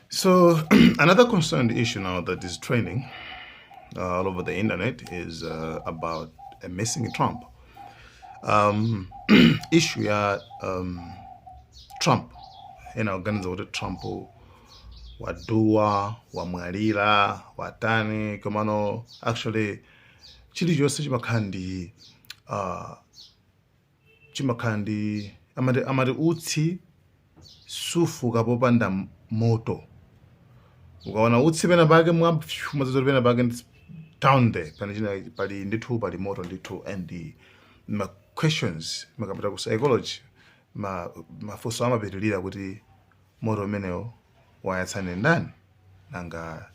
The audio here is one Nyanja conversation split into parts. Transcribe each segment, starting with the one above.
So another concerned issue now that is trending all over the internet is about a missing Trump. Issue ya Trump, ena kuganiza kuti Trump waduwa, wamwalira, watani, komano actually chilichonse chimakhala ndi amati utsi sufuka popanda moto. Ukaona utsi pena pake mwazoti pena pake down there pane china pali ndithu, pali moto ndithu. And the ma questions makapita ku psychology, mafunso amapitilira kuti moto umenewo wayatsane ndani, nanga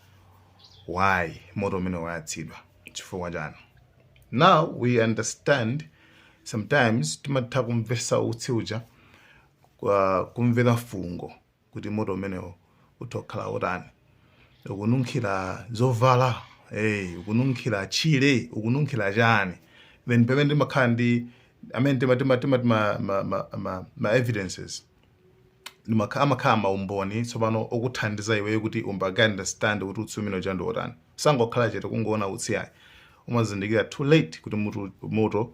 why moto umene wayatsidwa, chifukwa chani? Now we understand sometimes timatha kumvesa utsi uja, kumvera fungo kuti moto umenewo utokhala utani, ukununkhira zovala, hey, ukununkhira chile, ukununkhira chani. Then pamene timakhala ndi amene tima ma evidences, amakhala maumboni tsopano okuthandiza iweyo kuti umbage understand kuti utsi umene uja ndi otani. Sangokhala chete kungoona utsi ayi, umazindikira too late kuti moto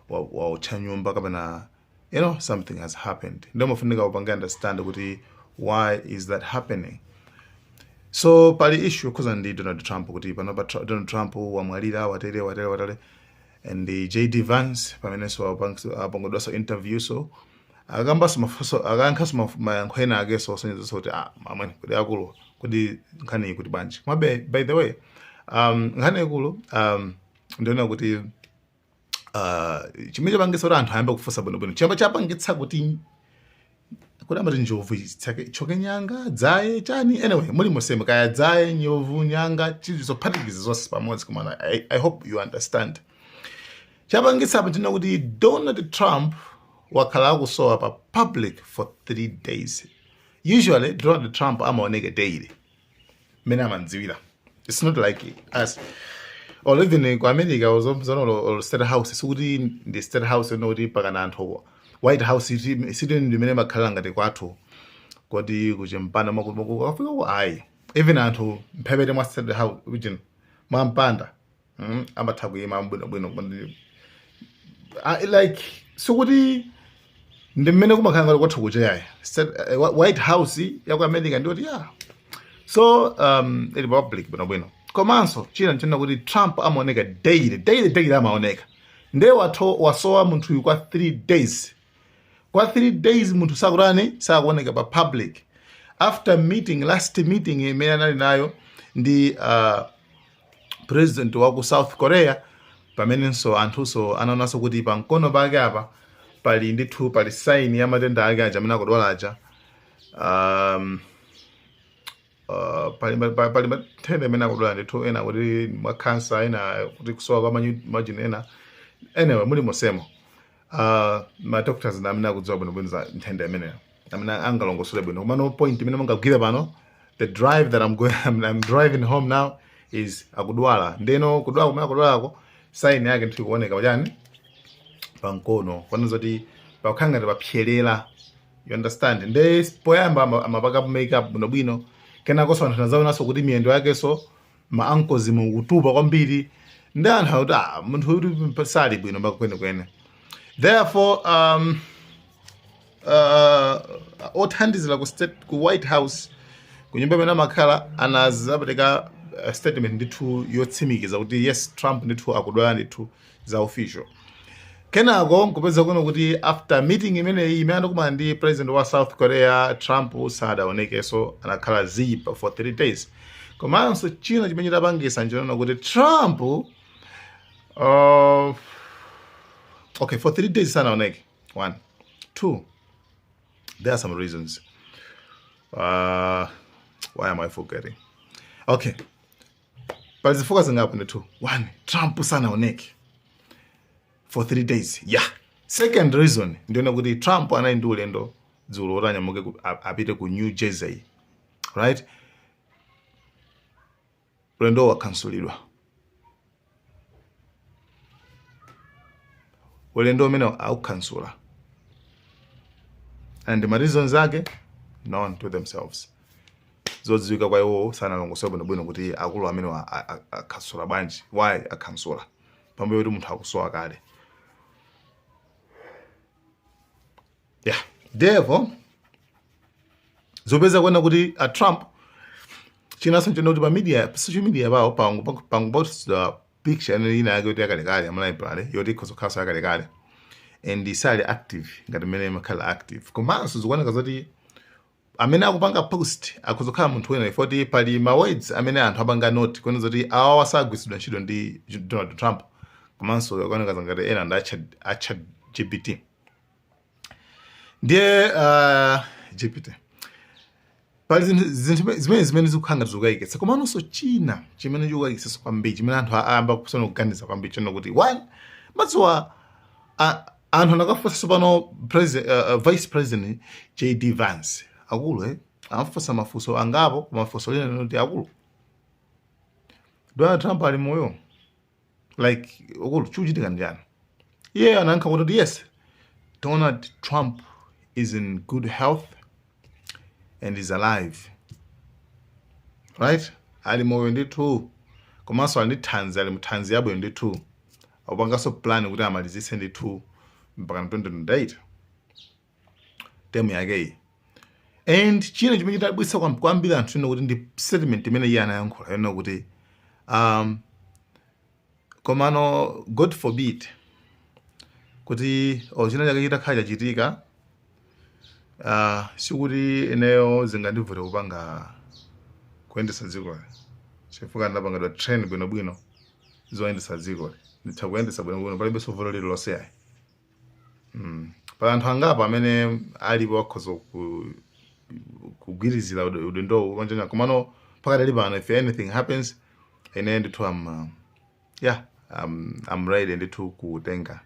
wautcha nyumba kapena something has happened. Ndio mafunika upange understand kuti why is that happening. So pali issue yokhuza ndi Donald Trump kuti panopa Donald Trump wamwalira, watere watere watere. And the JD Vance pamenenso apangidwanso interview, so akambanso mafunso, akayankhanso mayankho ena akenso osonyezanso kuti ah, amwene, kuti akulu, kuti nkhani iyi kuti bwanji. Komabe, by the way, nkhani ikulu ndiona kuti chimene chapangitsa kuti anthu ayambe kufunsa bwinobwino, chiyamba chapangitsa kuti amati njovu choke nyanga, dzaye, chani, anyway muli mosema kaya dzaye, njovu, nyanga, chizophatikiza zonse pamodzi. Komana I hope you understand. Chapangitsa apa ndina kuti Donald Trump wakhala akusowa pa public for 3 days. Usually Donald Trump amaoneka daily mmene amandziwira. It's not like us or even ku America or State House, sikuti ndi State House ino kuti pakana anthu, White House siti ndimene makhalira ngati kwathu koti kuchimpanda makuti afika ku ayi. Even anthu mphepete mwa State House ujin mwa mpanda, amatha kuyima bwinobwino, like sikuti ndi mmene kumakhala ngati kwathu kuja yayi. White House ya ku America ndiyoti yeah, so ili public bwinobwino. Komanso china nchina kuti Trump amaoneka daily, daily, daily amaoneka. Nde watho wasowa munthuyu kwa 3 days. Kwa 3 days munthu sakutani, sakuoneka pa public after meeting, last meeting imene anali nayo ndi president wa ku South Korea, pamenenso anthunso anaonanso kuti pamkono pake apa pali ndithu pali sign ya matenda ake aja amene akudwala aja. Pali matenda amene akudwala ndithu, ena kuti mwa cancer, ena kuti kusowa kwa majini ena. Anyway, muli mosemo, ma doctors ndi amene akudziwa bwinobwino za nthenda imeneyo, amene angalongosole bwino. Komano point imene mungagwire pano, the drive that I'm driving home now is akudwala. Ndeno kudwala kumene akudwalako, sign yake ndithu ikuoneka pachani, pamkono, kwanza zoti pakukhala ngati papyerera, you understand? Nde poyamba amapaka makeup bwinobwino, kenakonso anthu anazaonanso kuti miyendo yakenso, ma ankles mukutupa kwambiri, ndi anthu akuti ah, munthu uyu sali bwino kwenikweni. Therefore othandizira ku state, ku White House, ku nyumba imene amakhala, anazapereka statement ndithu yotsimikiza kuti yes, Trump ndithu akudwala ndithu za official. Kenako nkupeza kuno kuti after meeting imeneyi imene anakumana ndi president wa South Korea, Trump sadaonekenso, anakhala zip for 3 days. Komanso china chimene chitapangisa nchonena kuti Trump, okay, for 3 days sanaoneke. One, two, there are some reasons. Why am I forgetting? Okay, pali zifukwa zingapo ndithu. One, Trump sanaoneke for 3 days, yeah. Second reason ndiona kuti Trump anali ndi ulendo dzulo woti anyamuke apite ku New Jersey, right? Ulendo wakhansulidwa, ulendo umene aukhansula, and ma reasons ake known to themselves. Zodziwika kwa iwowo sanalongosole bwinobwino kuti akulu amene akhansula bwanji, why akhansula pambuyo kuti munthu akusowa kale. Yeah, therefore zopeza kuona kuti a Trump, chinanso nchonena kuti pa media, pa social media pawo pangopostedwa picture ina ina yake yoti yakalekale ya mu library, yoti ikhoza kukhalanso yakalekale and isali active ngati mmene imakhala active. Komanso zikuoneka zoti amene akupanga post akhoza kukhala munthu wina, ifoti pali ma words amene anthu apanga note kuona zoti awawa sagwiritsidwa ntchito ndi Donald Trump. Komanso akuoneka ngati ena ndi a Chat GPT. Ndiye GPT, pali zinthu zimene zikukhala ngati zikukayikitsa. Komanso china chimene chikukayikitsanso kwambiri, chimene anthu ayamba kusana kuganiza kwambiri, chonena kuti one, madziwa anthu anakafunsa tsopano vice president JD Vance, akulu amafunsa mafunso angapo, koma funso lina linoti, akulu, Donald Trump ali moyo? Like, akulu, chikuchitika ndi chani? Iye anayankha kuti yes, Donald Trump is in good health and is alive, right? Ali moyo ndithu, komanso ali ndi thanzi, ali mthanzi yabwino ndithu. Akupanganso plan kuti amalizitse ndithu mpaka 2028 term yakeyi. And china chimene chidabwitsa kwambiri anthu ino kuti ndi statement imene iye anayankhula yonena kuti komano God forbid kuti o china chake chitakhala chachitika, sikuti ineyo zingandivute kupanga kuyendetsa dzikoli, chifukwa ndinapangidwa train bwinobwino zoyendetsa dzikoli, nditha kuyendetsa bwinobwino, palibenso vuto lililonse ayi. Pali anthu angapo amene alipo akhoza kugwirizira udindowu panjanja, komano pakadali pano if anything happens, ine ndithu am yeah, I'm ready ndithu kutenga.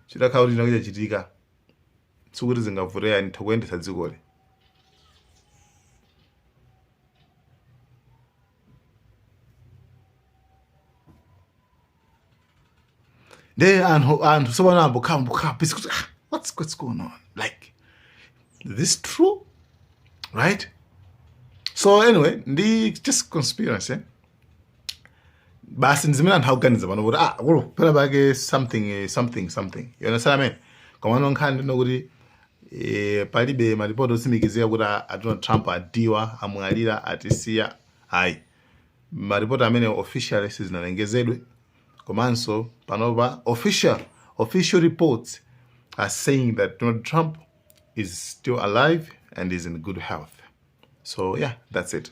Chitakhala kuti china chachitika, sikuti zingavute ayi, nditha kuyendetsa dzikoli. Nde anthu tsopano ambokhala busy kuti ah, what's going on, like, is this true, right? So anyway, ndi just conspiracy basi, ndi zimene anthu akuganiza pano kuti ah, akulu, pena pake something, something something, you understand what I mean? Komano nkhani ndino kuti palibe malipoti otsimikizika kuti a Donald Trump adiwa, amwalira, atisiya, ayi. Malipoti amene officially sizinalengezedwe. Komanso panopa official reports are saying that Donald Trump is still alive and is in good health. So yeah, that's it.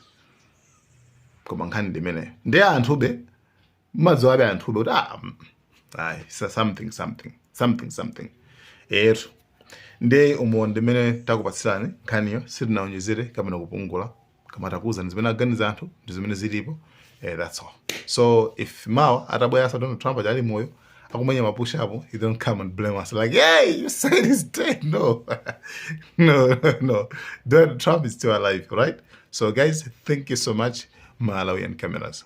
Koma nkhani ndi imeneyo. Ndiye anthube madziwabe, anthube kuti ah, ayi, something something something something etu. Ndiye umo ndimene takupatsirani nkhaniyo, sitinaonjezere kapena kupungula, koma takuwuzani zimene aganiza anthu ndi zimene zilipo. That's all. So if mawa atabweranso Donald Trump ali moyo akumenya ma push up, you don't come and blame us like, hey, you said he's dead. No, no, no, Donald Trump is still alive, right? So guys, thank you so much. Malawian Cameras.